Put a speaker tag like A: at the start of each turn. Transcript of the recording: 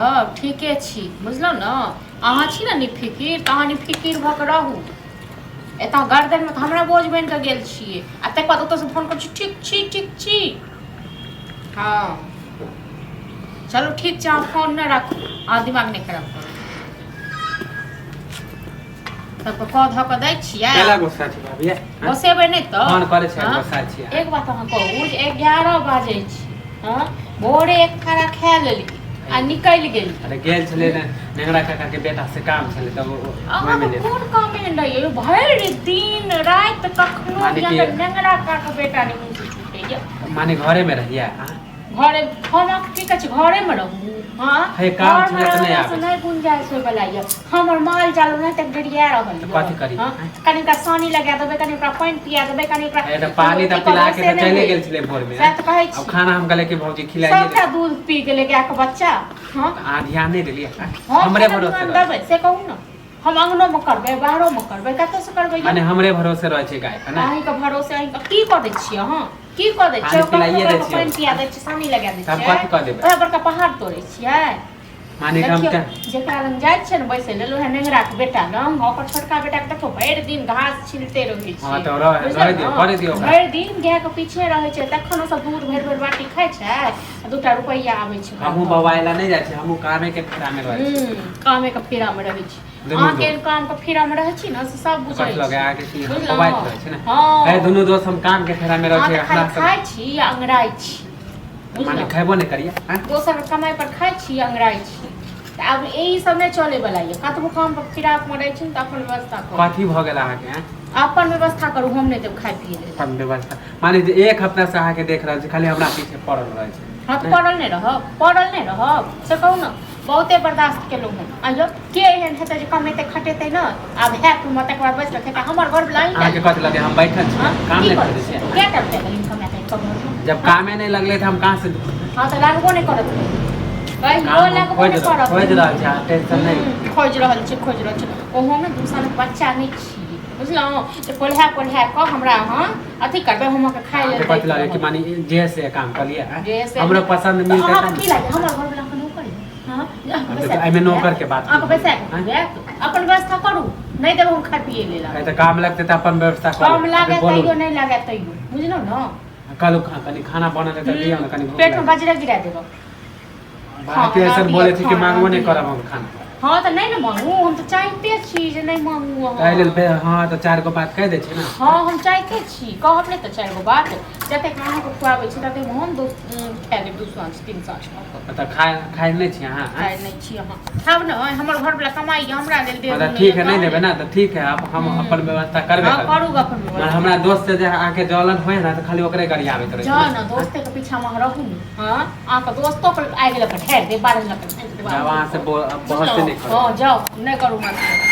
A: हँ ठीके छी बुझलहुँ ने। अहाँ छी ने निफिकिर, तऽ अहाँ निफिकिर भऽ कऽ रहू। एतऽ गर्दनमे तऽ हमरा बोझ बनि कऽ गेल छियै, आ तकर बाद ओतऽसँ फोन करै छी ठीक छी ठीक छी। हँ चलू ठीक छै, अहाँ फोन नहि राखू, अहाँ दिमाग नहि खराब करू। सबके कऽ धऽ कऽ दै छियै।
B: केला गुस्सा छी भाभी? हँ?
A: गोसेबै नहि तऽ?
B: फोन करै छै।
A: हँ?
B: गुस्सा छियै?
A: एक बात अहाँ कहू जे 11 बाजै छै, हँ, भोरे एक थारा खा लेली आ निकलि गेली।
B: अरे गेल छलै ने नेंगरा काका के बेटा से काम छलै तब
A: अहाँके
B: ओहिमे
A: कोन काम एहन रहैया यौ? भरि दिन राति कखनो
B: माने
A: भी
B: कि-
A: अहाँके नेंगरा काका बेटा नहि मुँह से छूटैया।
B: माने घरे में रहिए अहाँ?
A: घरे हम अहाँके की कहै छी, घरेमे रहू? हँ,
B: हे, काम
A: घरमे
B: छलै तऽ नहि
A: रहलासँ
B: आबै।
A: नहि गुंजाइश होय वला यऽ। हमर माल जाल ओनाहि तक डेरिया रहल
B: तऽ
A: यऽ।
B: कथी करी?
A: हँ, कनि ओकरा सानी लगा देबै, कनि ओकरा पानि पिया देबै, कनि ओकरा
B: हे, तऽ पानी तऽ
A: की
B: पिला
A: करबै
B: के
A: से
B: तऽ
A: नहि
B: चले
A: होय।
B: गेल छलै भोर में।
A: सएह तऽ कहै
B: आब
A: छी।
B: खाना हम कहले कि भौजी खिलाइए
A: सबटा दूध पी गेलै गायके बच्चा। हँ,
B: तऽ अहाँ ध्यान नहि देलियै?
A: हम
B: हमरे
A: केना
B: भरोसे
A: ध्यान
B: रहै।
A: देबै से कहू ने? हम अङ्गनोमे करबै, बाहरोमे करबै, कतऽसँ करबै यौ?
B: माने हमरे भरोसे रहै छै गाय के ने?
A: अहीँके भरोसे। अहीँके की कऽ दै छियै अहाँ? की कऽ दै छियै?
B: पानी पिलाइए दै छियै।
A: पानि पिया दै छियै, सानी लगा दै
B: तऽ हम
A: छियै।
B: कथी कऽ देबै?
A: ओएह बड़का पहाड़ तोड़ै छियै?
B: माने कि हम
A: देखियौ,
B: तऽ
A: जेकरा लग जाइ छियै ने बैसै लेल, उएह नेंगराके बेटा लग, ओकर छोटका बेटाके देखियौ, भरि दिन घास छिलते रहै छै।
B: हँ, तऽ
A: बुझलहुँ
B: रहै दियौ,
A: ने?
B: करै दियौ ओकरा।
A: भरि दिन गायके पीछे रहै छै, तखन ओसभ दूध भरि भरि बाटी खाइ छै आ दूटा रुपैआ आबै छै ओकरा
B: हमहूँ
A: घर।
B: बौआए लए नहि जाइ छी, हमहूँ कामे के फेरामे रहै छी।
A: कामेके फेरामे रहै छी।
B: दुनू
A: अहाँ
B: दोस्त।
A: केहन कामके फेरामे रहै छी ने, से सब बुझै
B: कथी लगे
A: छी।
B: अहाँके कि हम
A: बुझलहुँ?
B: बौआइत रहै छी ने?
A: हँ।
B: हे, दुनू दोस्त हम काम के फेरामे रहै
A: अहाँ
B: छी।
A: तऽ
B: हमरा
A: खाली
B: सब
A: खाइ छी आ अंगराइ छी।
B: माने
A: बुझलहुँ?
B: खेबो नहि करियै आँय?
A: दोसर कमाइ पर खाइ छी, अंगराइ छी। तऽ आब एहि सब नहि चले वाला यऽ। कतबो काम पर फिराक मे रहै छी ने, तऽ अपन व्यवस्था करू।
B: कथी भऽ गेल अहाँके आँय?
A: अपन व्यवस्था करू, हम नहि देब खाय पिए लेल।
B: अपन व्यवस्था माने जे एक हफ्ता से अहाँके देख रहल छी, खाली हमरा पीछे पड़ल रहै छै।
A: हँ, तऽ पड़ल नहि रहब, पड़ल नहि रहब से कहू ने? बहुते बर्दाश्त केलहुँ हन। आइयो के एहन हेतै जे कमेतै खटेतै ने, आब हैत उमर तकर बाद बैस कऽ खेतै? हमर घर वला अहीं
B: अहाँके कथी लगे हम बैठल छी?
A: हँ,
B: काम
A: की
B: नहि
A: करै
B: करै
A: छियै?
B: छियै?
A: कए टा रुपैआ इनकम हैत अहाँके घरमे?
B: जब कामे नहि लगलै तऽ हम कहाँ से?
A: हँ, तऽ लागबो नहि करत, कहियो
B: काम हम
A: लागबो
B: खोजि
A: नहि
B: रहल
A: करत।
B: खोजि रहल छी, अहाँ टेंशन नहि।
A: खोजि रहल छी, खोजि रहल छी। ओहोमे 2 सालक बच्चा नहि छी, बुझलहुँ? जे पोल्हा पोल्हा कऽ हमरा अहाँ अथी करबै, हम अहाँके खाय लेल
B: अहाँके कथी
A: दैत
B: लगे कि
A: रहब।
B: माने जे से काम कलियै आँय?
A: जे से
B: हमरो पसंद
A: तऽ
B: मिलतै
A: अहाँके
B: तब
A: की लागै हमर घरवला अहाँके नौकर यऽ? हँ, अहाँके
B: ने।
A: बैसा
B: तऽ एहिमे नौकर के बात
A: अहाँके बैसा कऽ
B: आँय?
A: खुआएत? अपन व्यवस्था करू, नहि देब हम खाय पिए लेल।
B: नहीं तऽ काम लगतै तऽ अपन व्यवस्था कऽ
A: कम
B: लेब।
A: लागे
B: अभी बोलू
A: तैयो, नहि लागे तैयो, बुझलहुँ ने?
B: कहलहुँ कनि खाना बनल है तऽ दियौ ने, कनि भूख
A: पेटमे
B: लागल।
A: बजरे गिरा देब।
B: बात
A: खाना
B: ऐसन
A: दिअ,
B: बोलै छी कि
A: खाना
B: मांगबो नहि
A: दिअ।
B: करब हम खाना।
A: हँ, तऽ नहि ने मांगू, हम तऽ चाहिते छी जे नहि मांगू अहाँ।
B: ताहि लेल हँ, तऽ चारि गो बात कहि दै छी ने।
A: हँ, हम चाहिते छी, कहब नहि तऽ चारि गो बात? जतेक अहाँके खुआबै छी ततेक हम दू खाय लेब, दू साँझ तीन साँझ कऽ कऽ।
B: तऽ खाय खाय नहि छी अहाँ आँय?
A: खाइ नहि छी अहाँ, खाउ ने। हमर घरवला कमाइ हमरा लेल
B: हँ,
A: देब
B: तऽ ठीक है, नहि देबै ने तऽ ठीक है, आब हम अपन व्यवस्था करबे
A: हँ,
B: करबै।
A: करू अपन
B: मगर
A: व्यवस्था।
B: हमरा दोस्त से जे अहाँके जलन होय ने, तऽ खाली ओकरे गरियाबैत रहै
A: जाउ
B: छी।
A: ने, दोस्ते के पीछामे अहाँ रहू ने। हँ, अहाँके दोस्तो के आगि लऽ कऽ ढारि देब, बारह लऽ कऽ ढारि देब।
B: जाउ, अहाँ से बहस
A: बुझलहुँ?
B: नहि करू।
A: हँ, जाउ, नहि करू मत।